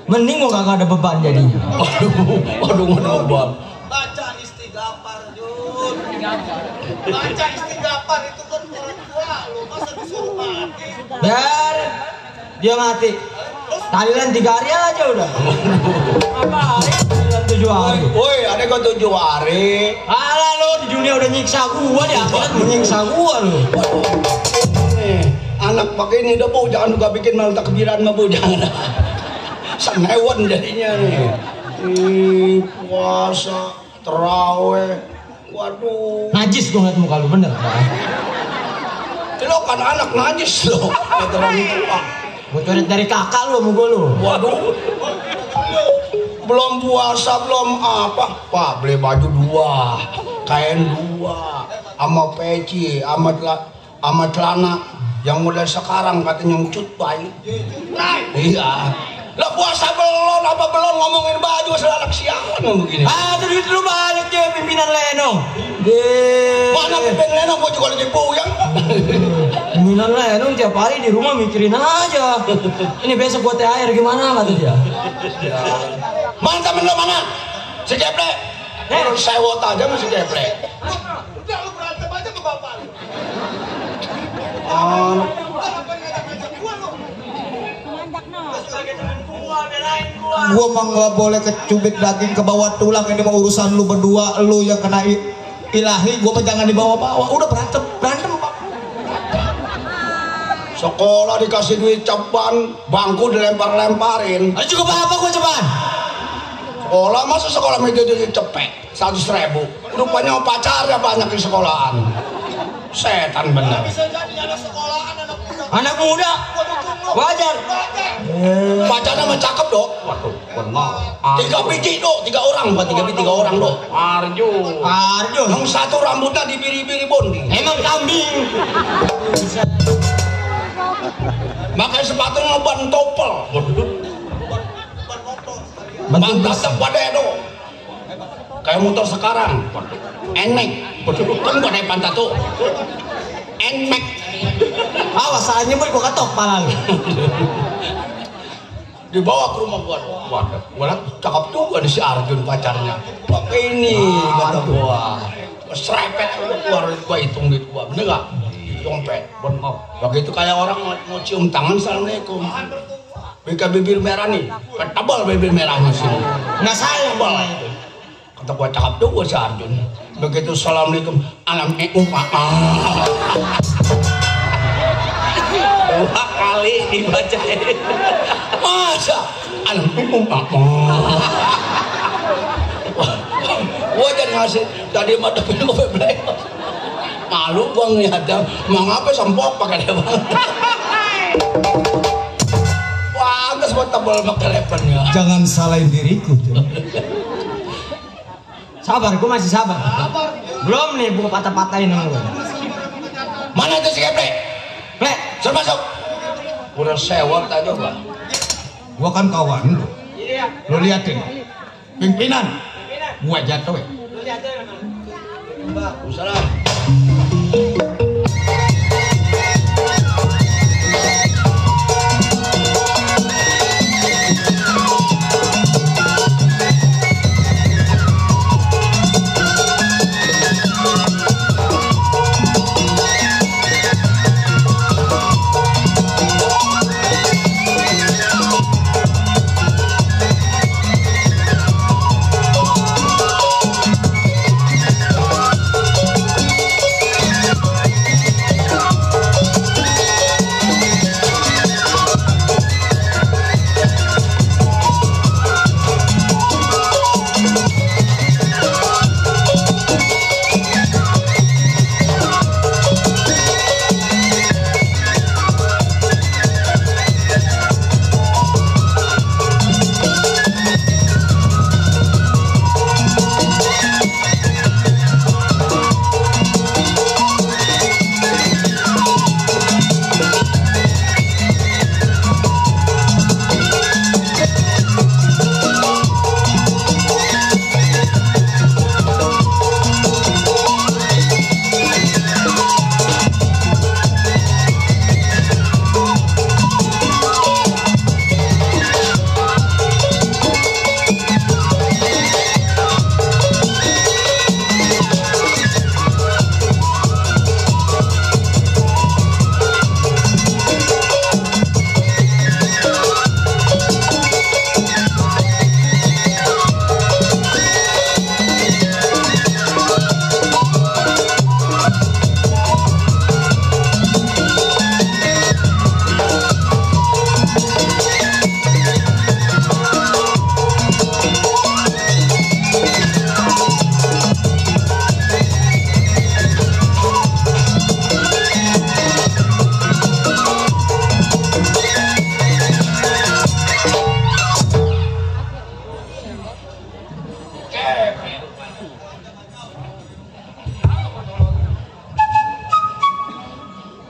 Speaker 2: Mending gua kagak ada beban jadinya.
Speaker 4: Aduh beban.
Speaker 5: baca istighfar Jun. Baca istighfar itu kan orang tua lu, masa disuruh mati?
Speaker 2: Biar dia mati. Tahlilan 3 hari aja udah. Apa hari? Tahlilan 7 hari.
Speaker 4: Woi, ada kau 7 hari.
Speaker 2: Alah lo di dunia udah nyiksa gua, di akhirat menyiksa gua lo.
Speaker 4: Nih, anak pakai ini dah bu, jangan juga bikin malam takbiran mah bu, jangan. Senewan jadinya nih. Puasa, terawih, waduh.
Speaker 2: Najis gua ngeliat muka lu bener.
Speaker 4: Lo kan anak najis lo, terlalu tua.
Speaker 2: Gua coret dari kakak lu sama gua lu.
Speaker 4: Waduh. Belum puasa, belum apa. Pak, beli baju 2, kain 2, sama peci, sama celana yang mulai sekarang katanya ncut baik. Iya. Lah puasa belum, apa belum ngomongin baju selalu sialan begini.
Speaker 2: Ah, itu duit lu balik ya pimpinan Lenong.
Speaker 4: Mana pimpin Lenong, gua juga lagi puyeng.
Speaker 2: Pimpinan Lenong tiap hari di rumah mikirin aja. Ini besok gua THR gimana kata dia.
Speaker 4: Mana temen lo mana? Si Geplek. Urus sewot aja masih Geplek.
Speaker 5: Udah lu berantem aja ke bapak lu. Apa ngajak-ngajak gua lu?
Speaker 1: Gua mah nggak boleh kecubit daging ke bawah tulang. Ini mau urusan lu berdua, lu yang kena ilahi, gua mah jangan dibawa-bawa. Udah berantem Pak.
Speaker 4: Sekolah dikasih duit ceban, bangku dilempar-lemparin.
Speaker 2: Ada juga apa gua cobaan?
Speaker 4: Sekolah masa sekolah meja duit cepet 100.000. Rupanya pacarnya banyak di sekolahan. Setan bener.
Speaker 5: Bisa jadi anak sekolahan, anak muda.
Speaker 2: Anak muda. Wajar.
Speaker 4: Pacarnya mah cakep dok.
Speaker 3: Waduh, benar.
Speaker 4: 3 biji dok, 3 orang, buat 3 orang dok.
Speaker 3: Arjo.
Speaker 2: Arjo.
Speaker 4: Yang satu rambutnya dibiri-biri bonding.
Speaker 2: Emang kambing.
Speaker 4: Pakai sepatu ngeban topel. Ban tatap pada dok. Kayak motor sekarang. Enek. Kan gua naik pantat tuh. Enek.
Speaker 2: Awas salah nyebut gua ketok pala lu.
Speaker 4: Dibawa ke rumah gua. Waduh, gua liat cakep juga nih si Arjun pacarnya. Pakai ini kata gua. Serepet keluar gua hitung duit gua. Bener gak? Dompet. Bener. Begitu kayak orang mau cium tangan, assalamualaikum. Bika bibir merah nih. Tebal bibir merahnya sini.
Speaker 2: Nggak sayang
Speaker 4: Tebal. Kata gua cakep juga si Arjun. Begitu assalamualaikum. Alhamdulillah.
Speaker 3: 2 kali dibacain.
Speaker 4: Masa? Alhamdulillah. Gua jadi ngasih tadi mah dapet gue beli. Malu gua ngeliatnya, mengapa sempok pakai lebar. Pantes buat tebal pakai lebarnya.
Speaker 1: Jangan salahin diriku.
Speaker 2: Sabar, gua masih sabar. Belum nih gua patah-patahin sama gua.
Speaker 4: Mana itu si Geplek?
Speaker 2: Plek,
Speaker 4: Suruh masuk. Udah sewot aja gua.
Speaker 1: Gua kan kawan lu. Lu liatin.
Speaker 4: Pimpinan. Gua jatuh ya.
Speaker 2: Lu jatuh ya,
Speaker 3: Mbak, salam.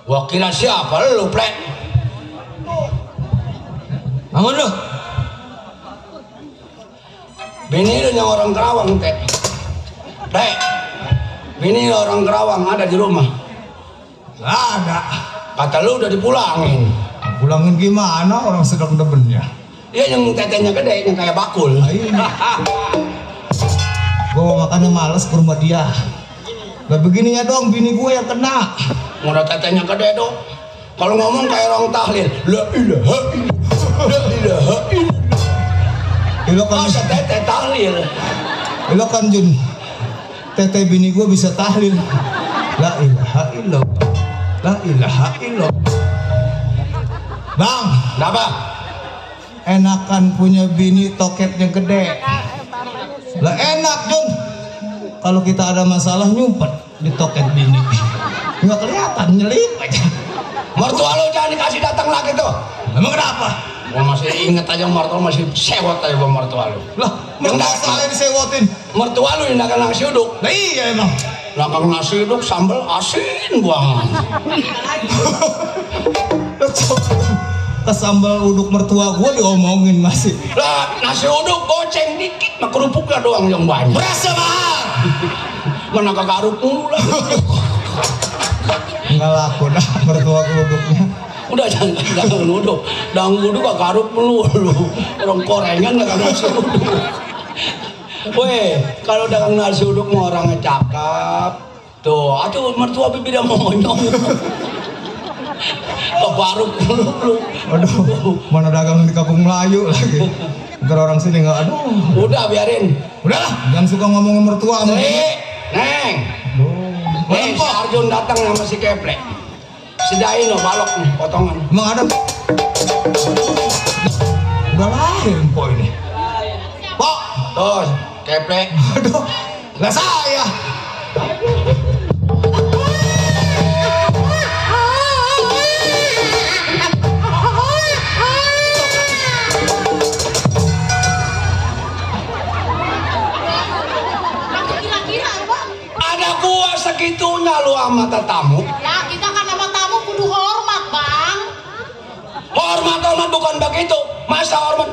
Speaker 4: Wakilan siapa lu, Plek?
Speaker 2: Bangun lu.
Speaker 4: Bini lu yang orang Kerawang, Teh. Plek. Bini orang Kerawang ada di rumah.
Speaker 6: Gak ada.
Speaker 4: Kata lu udah dipulangin.
Speaker 6: Pulangin gimana, orang sedang debennya.
Speaker 4: Iya, yang tetenya gede, yang kayak bakul.
Speaker 6: Gue mau makannya males ke rumah dia. Gak begininya dong, bini gue yang kena.
Speaker 4: Udah tetenya gede dong. Kalau ngomong kayak orang tahlil, la ilaha illallah, la ilaha illallah.
Speaker 6: Lo kan,
Speaker 4: Masa tete tahlil?
Speaker 6: lo kan Jun. Tete bini gue bisa tahlil. La ilaha illallah, la ilaha illallah. Bang,
Speaker 4: Kenapa?
Speaker 6: enakan punya bini toketnya gede. Lah enak Jun. Kalau kita ada masalah nyumpet di toket bini. Nggak kelihatan, nyelip aja.
Speaker 4: Mertua lu jangan dikasih datang lagi tuh.
Speaker 6: Emang kenapa?
Speaker 4: Gua masih inget aja mertua masih sewot aja bang mertua lu.
Speaker 6: Lah, mertua saya disewotin.
Speaker 4: Mertua lu yang dagang nasi uduk.
Speaker 6: Lah iya emang.
Speaker 4: Dagang nasi uduk sambal asin buang.
Speaker 6: Ke sambal uduk mertua gua diomongin masih.
Speaker 4: Lah nasi uduk goceng dikit, mah kerupuknya doang yang banyak.
Speaker 6: Berasa mahal.
Speaker 4: Mana kegaruk mulu lah.
Speaker 6: Enggak laku dah mertua gua uduknya.
Speaker 4: Udah jangan dagang uduk. Dagang uduk gak garuk melulu. Orang korengan dagang nasi uduk. Weh, kalau dagang nasi uduk mau orangnya cakep. Tuh, aduh mertua bibi dia monyong. Kebaruk melulu.
Speaker 6: Aduh, mana dagang di kampung Melayu lagi. Ntar orang sini nggak, aduh.
Speaker 4: Udah biarin.
Speaker 6: Udahlah, jangan suka ngomongin mertua sama
Speaker 4: Neng.
Speaker 6: Aduh.
Speaker 4: Nih, si Arjun datang sama si Keplek. Sedain lo balok nih, potongan.
Speaker 6: Emang ada? Udah lahir po ini. Pok.
Speaker 4: Tuh, Keplek.
Speaker 6: Aduh, lah saya.
Speaker 4: Ada gua segitunya lu sama tetamu.
Speaker 7: Lah kita kan sama tamu kudu hormat bang.
Speaker 4: Hormat bukan begitu. Masa hormat?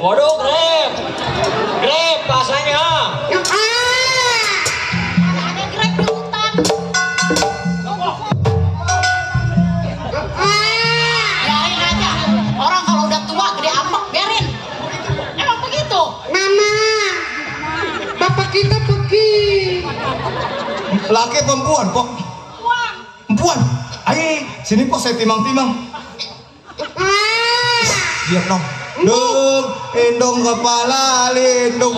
Speaker 2: Waduh, grab. Grab bahasanya.
Speaker 7: Ada grab di hutan. Biarin aja. Orang kalau udah tua gede ambek, biarin. Emang begitu.
Speaker 5: Mama, bapak kita pergi.
Speaker 6: Laki perempuan kok? Perempuan. Ayo, sini kok saya timang-timang. Diam dong. Dung, indung kepala lindung.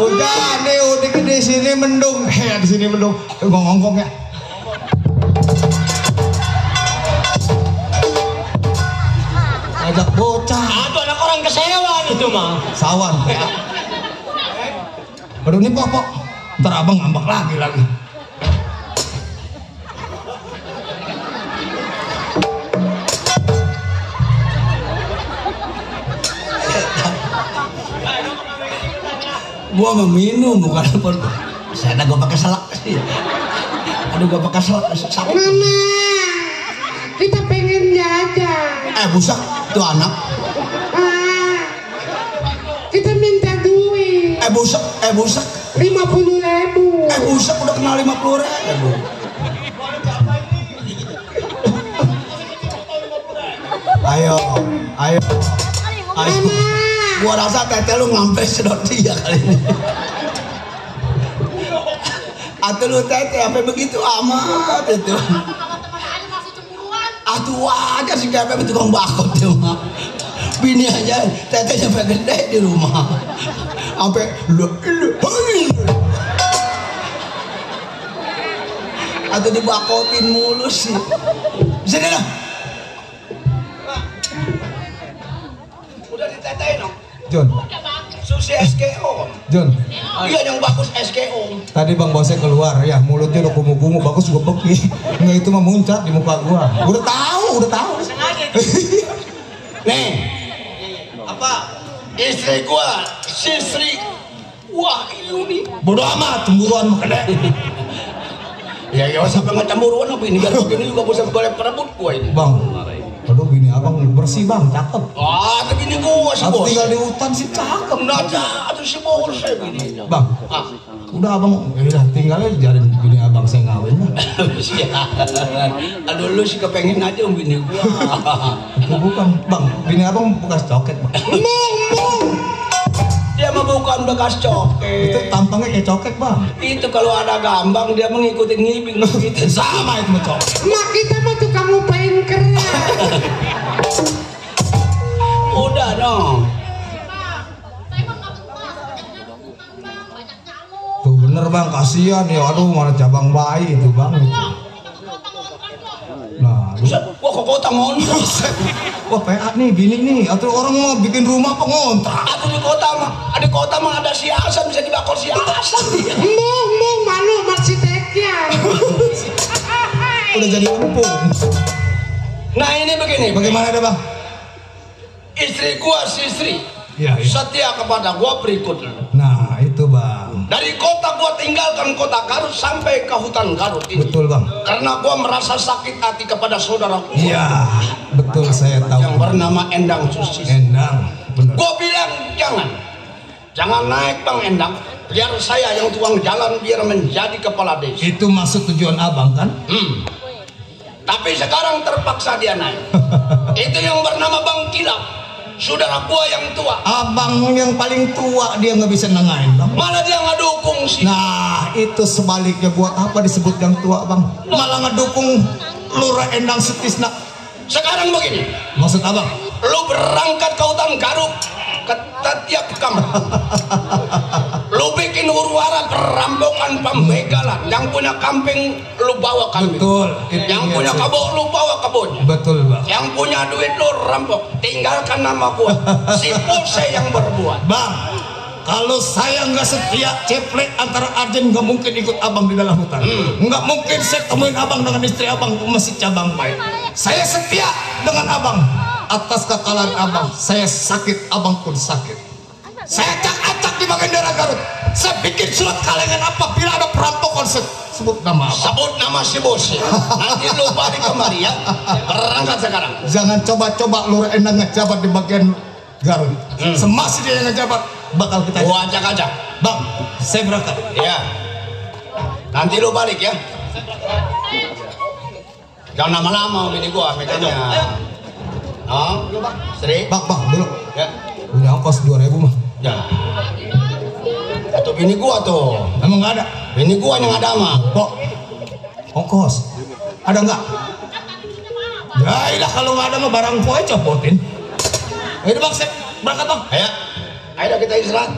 Speaker 6: Udah nih, udah di sini mendung. Di sini mendung. Ngongkong ya. Ajak bocah.
Speaker 2: Itu anak orang kesewan itu mah.
Speaker 6: Sawan ya. Baru nih pok. Ntar abang ngambek lagi. Gua meminum bukan apa. Saya ada gua pakai selak sih. Aduh gua pakai selak.
Speaker 5: Mama, kita pengen jajan.
Speaker 6: Busak tuh anak.
Speaker 5: Kita minta duit.
Speaker 6: Busak.
Speaker 5: 50.000.
Speaker 6: Busak udah kenal 50.000. Ayo. Gua rasa teteh lu ngampe sedot dia kali ini. Atau lu teteh sampai begitu amat itu.
Speaker 7: Kalau teman aja masih cemburuan.
Speaker 6: Atuh aja sih kayak apa tukang bakot tuh mah. Bini aja teteh sampai gede di rumah. Sampai atau dibakotin mulu sih. Sini lah.
Speaker 4: Udah ditetein dong.
Speaker 6: John.
Speaker 4: Susi SKO.
Speaker 6: John.
Speaker 4: Iya yang bagus SKO.
Speaker 6: Tadi Bang Bosnya keluar ya, mulutnya udah kumu-kumu, bagus juga beki. Enggak itu mah muncrat di muka gua. Udah tahu.
Speaker 4: Nih. Apa? Istri gua, si Sri. Wah, ini
Speaker 6: Bodoh amat, cemburuan mah gede.
Speaker 4: ya sampai nggak cemburuan apa ini biar begini juga bisa boleh perebut gua ini.
Speaker 6: Bang. Aduh bini abang bersih bang, cakep.
Speaker 4: Tapi ini gua si
Speaker 6: Aku
Speaker 4: bos.
Speaker 6: tinggal di hutan sih cakep.
Speaker 4: Nggak ada, aduh si bos saya begini.
Speaker 6: Bang, udah abang, udah tinggalnya jarin bini abang saya ngawin lah.
Speaker 4: Aduh lu sih kepengen aja bini gua.
Speaker 6: Itu bukan, bang, bini abang bekas coket bang.
Speaker 4: Dia mah bukan bekas
Speaker 6: Itu
Speaker 4: coket.
Speaker 6: tampangnya kayak coket bang.
Speaker 4: Itu kalau ada gambang dia mengikuti ngibing gitu.
Speaker 6: Sama itu mah coket.
Speaker 5: Mak kita mah tukang ngupain keras.
Speaker 4: Udah dong.
Speaker 7: Saya mah nggak betah. Kerjanya di hutan, Bang. Banyak nyamuk.
Speaker 6: Tuh bener bang, kasihan ya. Aduh mana cabang bayi itu bang. Itu.
Speaker 7: Kita ke kota ngontrak loh.
Speaker 6: Nah,
Speaker 4: Buset, gua ke kota ngontrak.
Speaker 6: wah PA nih, bini nih. Atau orang mau bikin rumah apa ngontrak?
Speaker 4: Aku di kota mah ada siasan bisa dibakar siasan dia.
Speaker 5: Mau malu masih tekian.
Speaker 6: Udah jadi lempung.
Speaker 4: Nah ini begini.
Speaker 6: Bagaimana ada bang?
Speaker 4: Istri gua si Sri
Speaker 6: Iya.
Speaker 4: setia kepada gua berikut.
Speaker 6: Nah itu bang.
Speaker 4: Dari kota gua tinggalkan kota Garut sampai ke hutan Garut ini.
Speaker 6: Betul bang.
Speaker 4: Karena gua merasa sakit hati kepada saudara gua
Speaker 6: Iya, betul saya tahu.
Speaker 4: yang bernama Endang Susi.
Speaker 6: Endang, bener.
Speaker 4: Gua bilang jangan naik Bang Endang. Biar saya yang tukang jalan biar menjadi kepala desa.
Speaker 6: Itu maksud tujuan abang kan?
Speaker 4: Tapi sekarang terpaksa dia naik. Itu yang bernama Bang Kilap, saudara gua yang tua.
Speaker 6: Abang yang paling tua dia nggak bisa nengahin bang.
Speaker 4: Malah dia ngedukung sih.
Speaker 6: Nah itu sebaliknya, buat apa disebut yang tua bang? Malah ngedukung Lurah Endang Sutisna.
Speaker 4: Sekarang begini,
Speaker 6: Maksud abang?
Speaker 4: lu berangkat ke hutan Garut, ke tiap kampung. Lu bikin huru-hara perampokan pembegalan. Yang punya kambing lu bawa kambing.
Speaker 6: Betul. Itu
Speaker 4: Yang
Speaker 6: dia,
Speaker 4: punya
Speaker 6: saya.
Speaker 4: kebo lu bawa kebunnya.
Speaker 6: Betul bang.
Speaker 4: Yang punya duit lu rampok. Tinggalkan nama gua. Si Pose yang berbuat.
Speaker 6: Bang, kalau saya nggak setia ceplek antara Arjen nggak mungkin ikut abang di dalam hutan. Nggak mungkin saya temuin abang dengan istri abang ke Masjid Cabang Baik. Saya setia dengan abang. Atas kekalahan abang, saya sakit, abang pun sakit. Saya acak-acak di bagian daerah Garut. Saya bikin surat kalengan apabila ada perampokan sebut nama abang.
Speaker 4: Sebut nama si Bos. Nanti lu balik kemari ya. Berangkat sekarang.
Speaker 6: Jangan coba-coba Lurah Endang ngejabat di bagian Garut. Semasi dia yang ngejabat, bakal kita
Speaker 4: Gua ajak-ajak.
Speaker 6: Bang, saya berangkat.
Speaker 4: Ya. Nanti lu balik ya. Jangan lama-lama bini gua mekannya. Oh, Sri.
Speaker 6: Bang, dulu.
Speaker 4: Ya.
Speaker 6: Punya ongkos 2.000 mah.
Speaker 4: Ya. Atau bini gua tuh.
Speaker 6: Emang nggak ada?
Speaker 4: Bini gua yang ada mah.
Speaker 6: Kok? Ongkos? Ada nggak? Ya ilah kalau nggak ada mah barang poe copotin. Ayo bang, saya berangkat bang.
Speaker 4: Ayo. Ayo kita istirahat.